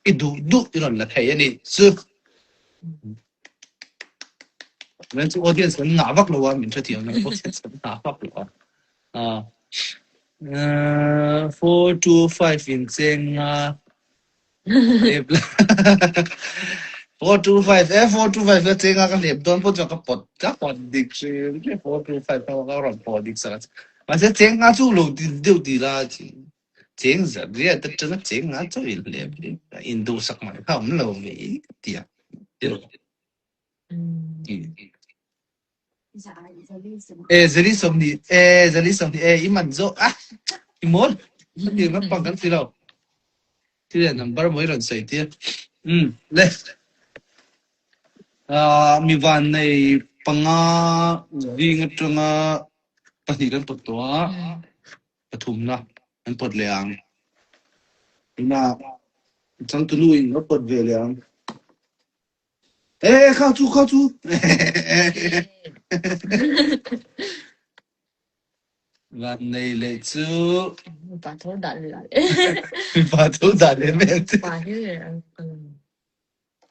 I duh duh i rawn la thei a ni chu. Men chu audience kan ngah vak lo a, min hrethiam lo audience kan ngah vak lo a. Ah. Uh, 4 2 5 in cheng nga 4 2 5 eh 4 2 5 la cheng nga ka hlep dawn pawh chuan ka pawt ka pawt dik hrim hrim 4 2 5 ka ka rawn pawt dik sak a. Mahse cheng nga chu lo ti deuh ti la chi cheng zat riat atanga cheng nga chauh in hlep hi in duhsak mai kha awm lo ve ka ti a. E zali 20 e zali 20 e i man zawh a i mawl ka ti lampang kan si lo thil number mawi rawn sawi tir um le mi van nei panga zing atanga pahnih kan pawt tawh a pathumna an pawt leh ang ina changtunu in a pawt ve leh ang E kha chu kha chu. Van nei leh chu. Mipa tho dah leh. Mipa tho dah leh vel chu. Pa hi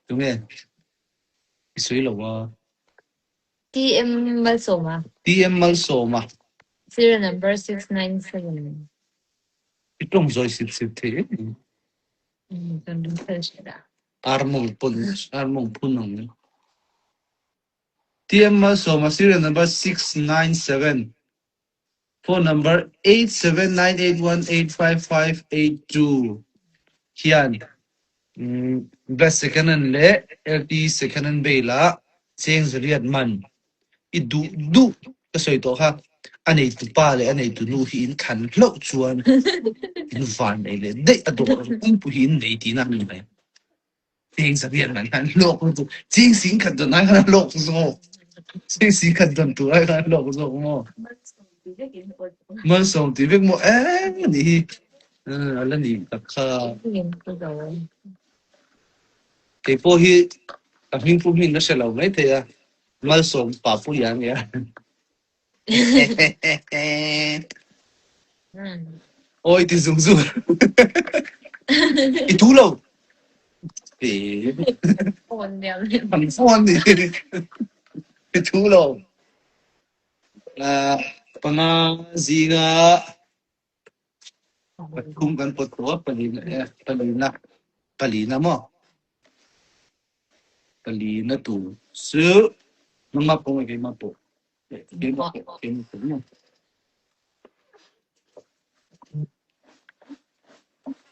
Tunge? I sawi lo a. TM Malsawma. TM Malsawma. Serial number 697. I tawng zawi sip sip thei em. Kan ring fel hret a. Armawng pawn armawng phun ang ni. TM Malsawma serial number 697 phone number 8798185582 hian best second hand leh LT second hand bail ah cheng zariat man i duh duh ka sawi tawh kha a neitu pa leh a neitu nu hi in thlan hlauh chuan in van nei leh daih a dawr pumpui hi in nei tihna a ni mai. Cheng zariat man khan hlawk lutuk cheng sing khat dawn ai khan a hlawk zawk cheng sing khat dawn tur ai khan a hlawk zawk maw malsawm tih vek maw eng anih hi a la nih tak kha. Kei pawh hi ka hming pum hi in la hre lo maithei a. Malsawm Papuia a nia. Awi ti zung zung. I thu lo. An phone ni. I thu lo. Panga zinga pathum kan pawt tawh a, palina palina palina maw? Palina tur chu nangmah pawh nge keimah pawh? Keimah pawh keimah pawh maw?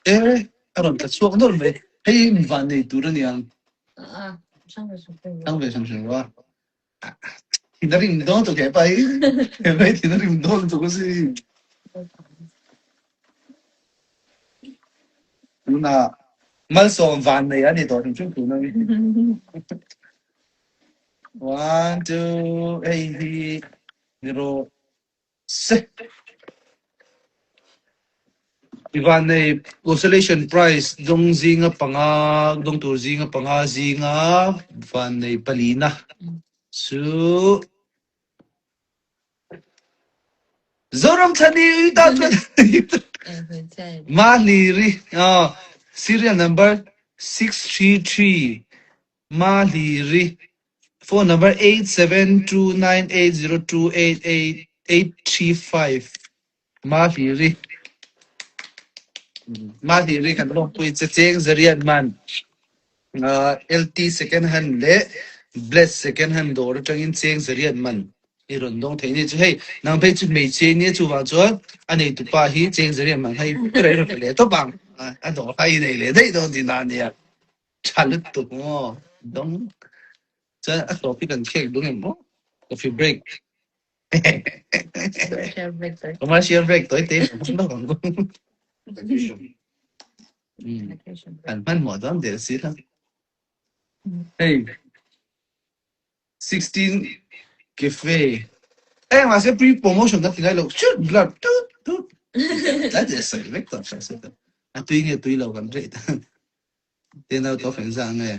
E a rawn tla chhuak nawlh mai. Hei hi mi van nei tur a niang. Hrang ve hran hran lo a. Thin a rim dawn tuk he pa hi. He pa hi thin a rim dawn tuk a si. Tunah malsawm van nei a ni tawh hrim hrim tuna mi. One, two, hei hi ni rawh se. I vannei consolation prize dawng zinga panga dawng tur zinga panga zinga vannei palina chu Zoram Thani ui ta chuan Mahliri serial number 633 Mahliri phone number 872980288835 Mahliri Mahliri kan lawmpui che cheng zariat man LT second hand leh Bless second hand dawr atangin cheng zariat man i rawn dawng thei ni chu hei nang phei chu hmeichhia i nia chuvang chuan a neitupa hi cheng zariat man hei ber i rawn pe leh tawp ang a dawr kha i nei leh daih dawn tihna a nia tha lutuk maw dawng chuan a hlawp hi kan khek dun em maw coffee break Commercial break tawi. Commercial break tawi te hman lo ang. Kan hmanhmawh dawn der si la. Hei 16 cafe. Eh mahse pre promotion ka ti ngai lo. Shoot blur tut tut. Tlai te sawi vek tawh hre se. A tui nge tui lo kan rei ta. Te nau to feng za nge.